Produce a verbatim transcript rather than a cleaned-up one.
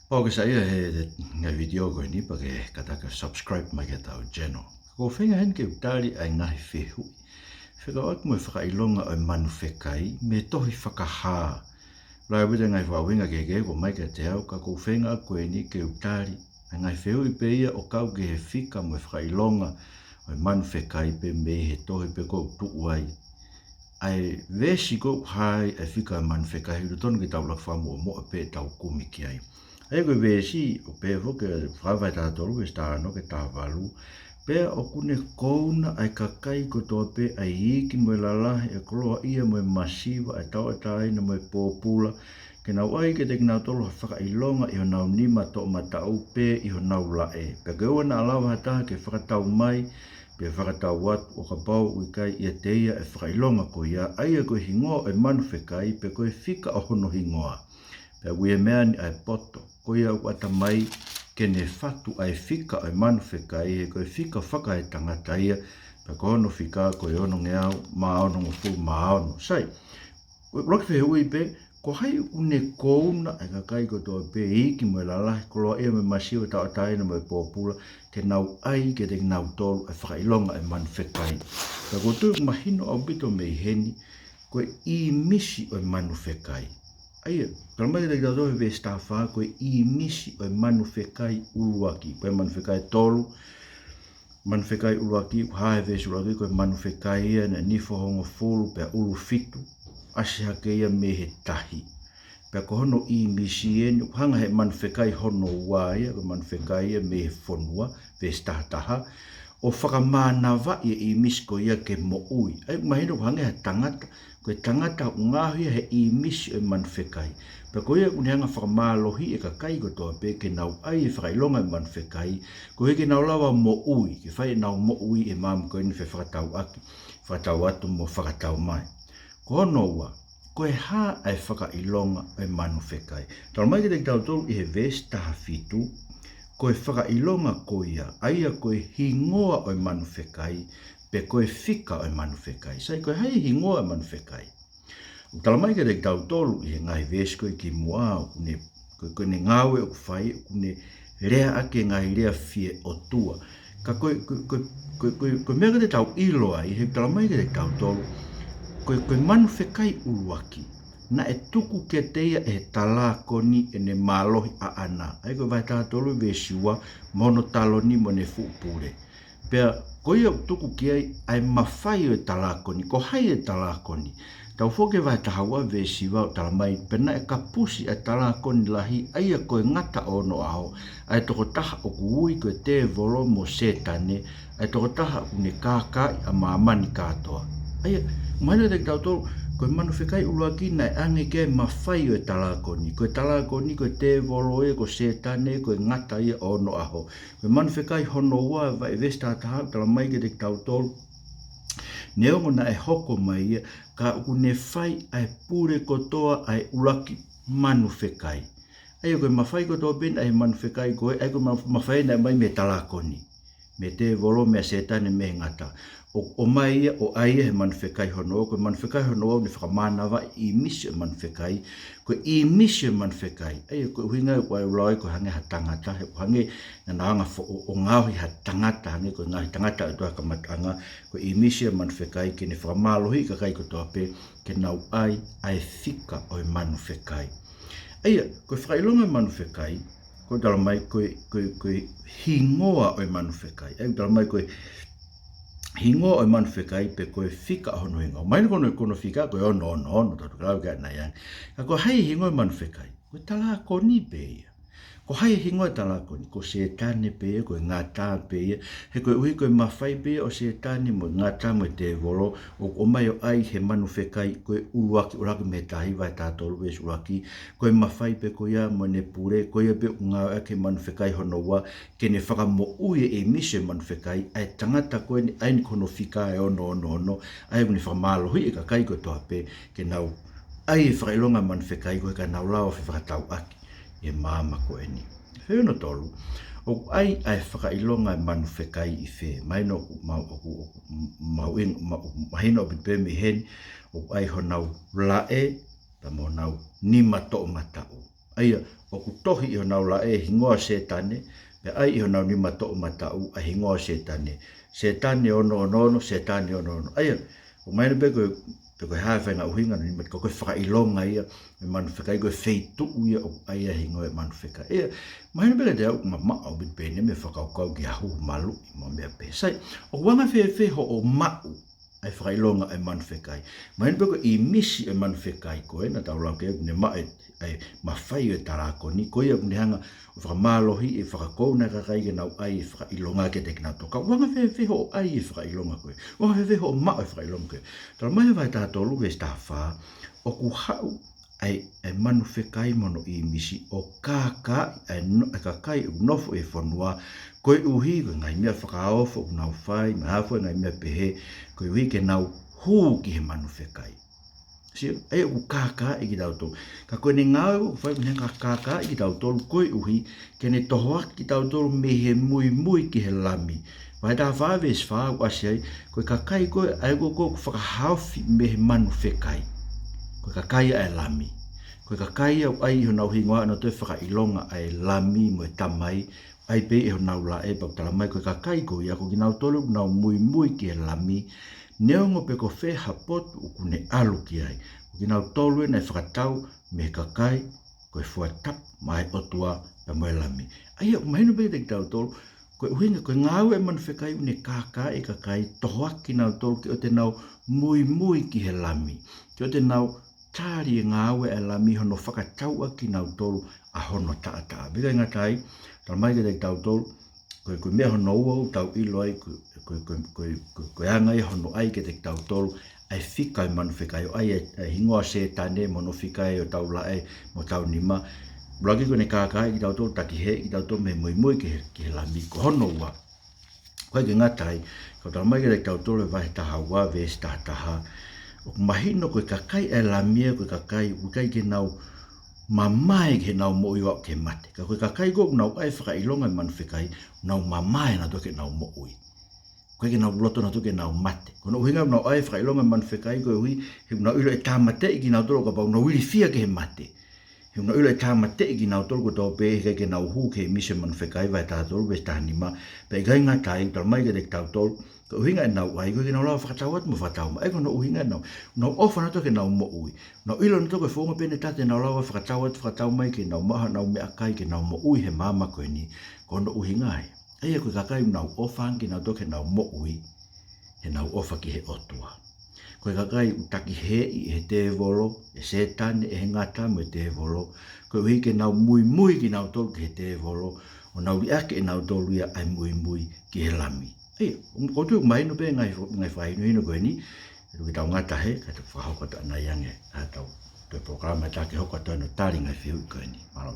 Pau ke saiʻia he ngaahi vitiō ko eni pea ke kātaki ʻo subscribe mai ki heʻetau channel. Ko e feinga heni ke u tali ʻa e ngaahi fehuʻi fekauʻaki mo e fakaʻilonga ʻo e manu fekai mei he tohi Fakahā. Lahi ʻaupito e ngaahi fakaʻuhinga kehekehe kuo ʻomai kiate au, ka ko e feinga ko eni ke u tali ʻa e ngaahi fehuʻi pē ia ʻo kau ki he fika mo e fakaʻilonga ʻo e manu fekai pē mei he tohi pē ko ē ʻoku tuʻu ai ʻa e veesi ko ē ʻoku hā ai ʻa e fika ʻo e manu fekai, he ʻoku totonu ke tau laka fakamuʻomuʻa pē ʻetau kumi ki ai. ʻA ia ko e veesi ʻoku pehē foki, Fakahā vahe taha tolu veesi taha ono ki he taha valu: Pea ʻoku ne kouna ʻa e kakai kotoa pē, ʻa e iiki mo e lalahi, ʻa e koloaʻia mo e masiva, ʻa e tauʻatāina mo e pōpula, ke nau ʻai kiate kinautolu ha fakaʻilonga ʻi honau nima toʻomataʻu pe ʻi honau laʻe. Pea ke ʻoua naʻa lava ha taha ke fakatau mai pe fakatau atu ʻo kapau ʻoku ʻikai ʻiate ia ʻa e fakaʻilonga ko ia, ʻa ia ko e hingoa ʻo e manu fekai, pe ko e fika ʻo hono hingoa. Pea ʻoku ʻi he meʻa ni ʻa e poto, ko ia ʻoku ʻatamai ke ne fatu ʻa e fika ʻo e manu fekai, he ko e fika fakaetangata ia, pea ko hono fika ko e onongeau mā onongofulu mā ono. Sai, ko e ʻuluaki fehuʻi pē, ko hai ʻoku ne kouna ʻa e kakai kotoa pē, iiki mo e lalahi, koloaʻia mo e masiva, tauʻatāina mo e pōpula, ke nau ʻai kiate kinautolu ʻa e fakaʻilonga ʻo e manu fekai? Pea ʻoku ou tui ʻoku mahino ʻaupito mei heni, ko e ʻīmisi ʻo e manu fekai. ʻA ia, talamai kiate kitautolu he veesi taha fā, ko e ʻīmisi ʻo e manu fekai ʻuluaki, ko e manu fekai ʻe tolu. Manu fekai ʻuluaki, ʻoku hā he veesi ʻuluaki, ko e manu fekai ia naʻe nifo hongofulu pea ʻulu fitu, ʻasi hake ia mei he tahi. Pea ko hono ʻīmisi eni, ʻoku hanga he manu fekai hono ua ia, ko e manu fekai ia mei he fonua, veesi taha taha, ʻo fakamānavaʻi e ʻīmisi ko ia ke moʻui. ʻA ia, ʻoku mahino ʻoku hangē ha tangata, ko e tangata ʻoku ngaohi ia he ʻīmisi ʻo e manu fekai. Pea ko ia ʻoku ne hanga fakamālohiʻi e kakai kotoa pē ke nau ʻai e fakaʻilonga ʻo e manu fekai, koeʻuhi ke nau lava moʻui, ke fai ʻenau moʻui he maama ko eni, fefakatauʻaki, fakatau atu mo fakatau mai. Ko hono ua, ko e hā ʻa e fakaʻilonga ʻo e manu fekai? Talamai kiate kitautolu ʻi he veesi taha fitu, ko e fakaʻilonga ko ia, ʻa ia ko e hingoa ʻo e manu fekai, pe ko e fika ʻo e manu fekai. Sai, ko e hā e hingoa ʻo e manu fekai? ʻOku talamai kiate kitautolu ʻi he ngaahi veesi ko ē kimuʻa, ʻoku ne, ko, ko ʻene ngāue ʻoku fai, ʻoku ne leaʻaki e ngaahi lea fie ʻotua. Ka ko e, ko e, ko e, ko e, ko e, ko e meʻa ke tau ʻilo ai, he ʻoku talamai kiate kitautolu, ko e, ko e manu fekai ʻuluaki, naʻe tuku kiate ia ʻe he talākoni ʻene mālohi ʻaʻana. ʻA ia ko e vahe taha tolu veesi ua, mo hono taloni mo ʻene fuʻu pule. Pea ko ia ʻoku tuku ki ai ʻa e mafai ʻo e talākoni. Ko hai e talākoni? Tau foki ki he vahe taha ua veesi hiva, ʻoku talamai: Pea naʻe kapusi ʻa e talākoni lahi, ʻa ia ko e ngata ʻo onoʻaho, ʻa e tokotaha ʻoku ui ko e tēvolo mo Sētane, ʻa e tokotaha ʻoku ne kākaaʻi ʻa māmani kātoa. ʻA ia, mahino kiate kitautolu, ko e manu fekai ʻuluaki naʻe ʻange ki ai e mafai ʻo e talākoni. Ko e talākoni, ko e tēvolo ia, ko Sētane, ko e ngata ia ʻo onoʻaho. Ko e manu fekai hono ua, vahe, veesi taha taha, ʻoku talamai kiate kitautolu, neongo naʻe hoko mai ia, ka ʻoku ne fai ʻa e pule kotoa ʻa e ʻuluaki manu fekai. ʻA ia ko e mafai kotoa pē ʻa e manu fekai ko ē, ʻa ia ko e ma-, mafai naʻe ʻomai mei he talākoni, mei he tēvolo, mei he Sētane, mei he ngata, ʻo, ʻomai ia ʻo ʻai ia he manu fekai hono ua. Ko e manu fekai hono ua ʻoku ne fakamānavaʻi e ʻīmisi ʻo e manu fekai. Ko e ʻīmisi ʻo e manu fekai, ʻa ia ko e ʻuhinga ia ʻoku ʻai ʻo lau ai ko e hangē ha tangata, he ʻoku hangē naʻa nau hanga fo-, ʻo, ʻo ngaohi ha tangata, hangē ko e ngaohi tangata ʻo e tohi Kamataʻanga, ko e ʻīmisi ʻo e manu fekai ke ne fakamālohiʻi e kakai kotoa pē ke nau ʻai ʻa e fika ʻo e manu fekai. ʻA ia, ko e fakaʻilonga ʻo e manu fekai, ʻoku talamai ko e, ko e, ko e hingoa ʻo e manu fekai. ʻA ia, ʻoku talamai ko e hingoa ʻo e manu fekai pe ko e fika ʻo hono hingoa. Mahino ko hono, ko hono fika ko e ono ono ono, tau toki lau ki ai ʻanai ange. Ka ko hai e hingoa ʻo e manu fekai? Ko e talākoni pē ia. Ko hai e hingoa ʻo e talākoni? Ko Sētane pē ia, ko e ngata pē ia. He koeʻuhi ko e mafai pē ia ʻo Sētane mo e ngata mo e tēvolo, ʻoku ʻomai ʻo ʻai he manu fekai ko ē ʻuluaki, ʻuluaki mei he tahi, vahe taha tolu veesi ʻuluaki, ko e mafai pē ko ia mo ʻene pule, ko ia pē ʻoku ngāueʻaki he manu fekai hono ua, ke ne fakamoʻui e ʻīmisi ʻo e manu fekai, ʻa e tangata ko eni, ʻa eni ko hono fika ʻe ono ono ono, ʻa ia ʻoku ne fakamālohiʻi e kakai kotoa pē ke nau ʻai e fakaʻilonga ʻo e manu fekai koeʻuhi ka nau lava fefakatauʻaki ʻi he maama ko eni. Fehuʻi hono tolu, ʻoku ʻai ʻa e fakaʻilonga ʻo e manu fekai ʻi fē? Mahino ʻoku ma-, ʻoku, ʻoku mahuʻinga, ma-, ʻoku mahino ʻaupito pē mei heni, ʻoku ʻai honau laʻe, pea mo honau nima toʻomataʻu. ʻA ia, ʻoku tohi ʻi honau laʻe e hingoa ʻo Sētane, pea ʻai ʻi honau nima toʻomataʻu ʻa e hingoa ʻo Sētane. Sētane ono ono ono, Sētane ono ono. ʻA ia, ʻoku mahino pē ko e, pē ko e hā e faʻahinga ʻuhinga ʻo e nima, ko e fakaʻilonga ia ʻo e manu fekai, ko e feituʻu ia ʻoku ʻai ai e hingoa ʻo e manu fekai. ʻA ia, mahino pē kiate au ʻoku mamaʻo ʻaupito pē eni mei he fakakaukau ki ha huhu maluʻi mo e meʻa pehē. Sai, ʻoku anga fēfē hoʻo maʻu ʻa e fakaʻilonga ʻo e manu fekai? Mahino pē ko e ʻīmisi ʻo e manu fekai ko ē naʻa tau lau ki ai, ʻoku ne maʻu ʻa e, ʻa e mafai ʻo e talākoni, ko ia ʻoku ne hanga ʻo fakamālohiʻi e fakakouna e kakai ke nau ʻai e fakaʻilonga kiate kinautolu. Ka ʻoku anga fēfē hoʻo ʻai e fakaʻilonga ko ē? ʻOku anga fēfē hoʻo maʻu e fakaʻilonga ko ē? Talamai he vahe taha tolu veesi taha fā, ʻoku haʻu ʻa e, ʻa e manu fekai mo hono ʻīmisi ʻo kākaaʻi ʻa e no-, ʻa e kakai ʻoku nofo ʻi he fonua, koeʻuhi ko e ngaahi meʻa fakaofo ʻoku nau fai, mo e hā fua e ngaahi meʻa pehē, koeʻuhi ke nau hū ki he manu fekai. Sio, ʻa ia ʻoku kākaaʻi kitautolu. Ka ko ʻene ngāue ʻoku fai, ʻoku ne hanga ʻo kākaaʻi kitautolu koeʻuhi ke ne tohoakiʻi kitautolu mei he muimui ki he Lami. Vahe taha fā veesi fā ʻoku ʻasi ai, ko e kakai ko ē ʻa ia ko ē ʻoku fakahaofi mei he manu fekai, ko e kakai ia ʻa e Lami. Ko e kakai ia ʻoku ʻai ʻi honau hingoa ʻa nautolu e fakaʻilonga ʻa e Lami mo e Tamai, ʻai pē ʻi honau laʻe, pea ʻoku talamai ko e kakai ko ia ko kinautolu ʻoku nau muimui ki he Lami, neongo pe ko fē ha potu ʻoku ne ʻalu ki ai. Ko kinautolu ē naʻe fakatau mei he kakai, ko e fua tapu maʻa e ʻOtua pea mo e Lami. ʻA ia, ʻoku mahino pē kiate kitautolu, ko e ʻuhinga, ko e ngāue ʻa e manu fekai ʻoku ne kākaaʻi e kakai, tohoakiʻi kinautolu ke ʻoua te nau muimui ki he Lami, ke ʻoua te nau tali e ngāue ʻa e Lami hono fakatauʻaki kinautolu ʻa hono taʻataʻa. Pea ʻikai ngata ai, talamai kiate kitautolu, ko e, ko e meʻa hono ua ʻoku tau ʻilo ai, ko e, ko e, ko e, ko e, ko e, ko e anga ia hono ʻai kiate kitautolu ʻa e fika ʻo e manu fekai, ʻo ʻai ʻa e, ʻa e hingoa ʻo Sētane mo hono fika ʻi hotau laʻe mo hotau nima. ʻUluaki ko ʻene kākaaʻi kitautolu, takihēʻi kitautolu mei he muimui ki he, ki he Lami. Ko hono ua, ʻikai ke ngata ai, ka ʻoku talamai kiate kitautolu ʻe he vahe taha ua veesi taha taha, ʻoku mahino ko e kakai ʻa e Lami ia ko e kakai ʻoku ʻikai ke nau mamae ki heʻenau moʻui ʻo aʻu ki he mate. Ka ko e kakai ko ē ʻoku nau ʻai e fakaʻilonga ʻo e manu fekai, ʻoku nau mamae nautolu ki heʻenau moʻui. ʻOku ʻikai ke nau loto nautolu ke nau mate. Ko hono ʻuhinga ʻoku nau ʻai e fakaʻilonga ʻo e manu fekai koeʻuhi he ʻoku nau ʻilo ʻe tāmateʻi kinautolu kapau ʻoku nau ilifia ki he mate. He ʻoku nau ʻilo ʻe tāmateʻi kinautolu kotoa pē, he ʻikai ke nau hū ki he ʻīmisi ʻo e manu fekai, vahe taha tolu veesi taha nima. Pea ʻikai ngata ai, talamai kiate kitautolu, ko e ʻuhinga ʻenau ʻai, ʻoku ʻikai ke nau lava ʻo fakatau atu mo fakatau mai. ʻA ia ko hono ʻuhinga ʻenau, nau ʻofa nautolu ki heʻenau moʻui. Nau ʻilo nautolu ko e founga pē ʻe taha te nau lava ʻo fakatau atu, fakatau mai ke nau maʻu haʻanau meʻakai ke nau moʻui he māmani ko eni. Ko hono ʻuhinga ia. ʻA ia ko e kakai ʻoku nau ʻofa ange kinautolu ki heʻenau moʻui, heʻenau ʻofa ki he ʻOtua. Ko e kakai ʻoku takihēʻi ʻe he tēvolo, ʻe Sētane, ʻe he ngata mo e tēvolo, koeʻuhi ke nau muimui kinautolu ki he tēvolo, ʻo nau liʻaki ʻe nautolu ia ʻa e muimui ki he Lami. ʻA ia, ʻoku ou tui ʻoku mahino pē e ngaahi, ngaahi fakahinohino ko eni, ʻe tuku ke tau ngata hē, kae tau fakahoko atu ʻanai ange ʻa hotau toe polokalama ʻe taha ke hoko atu ai hono tali e ngaahi fehuʻi ko eni. Mālō ʻaupito.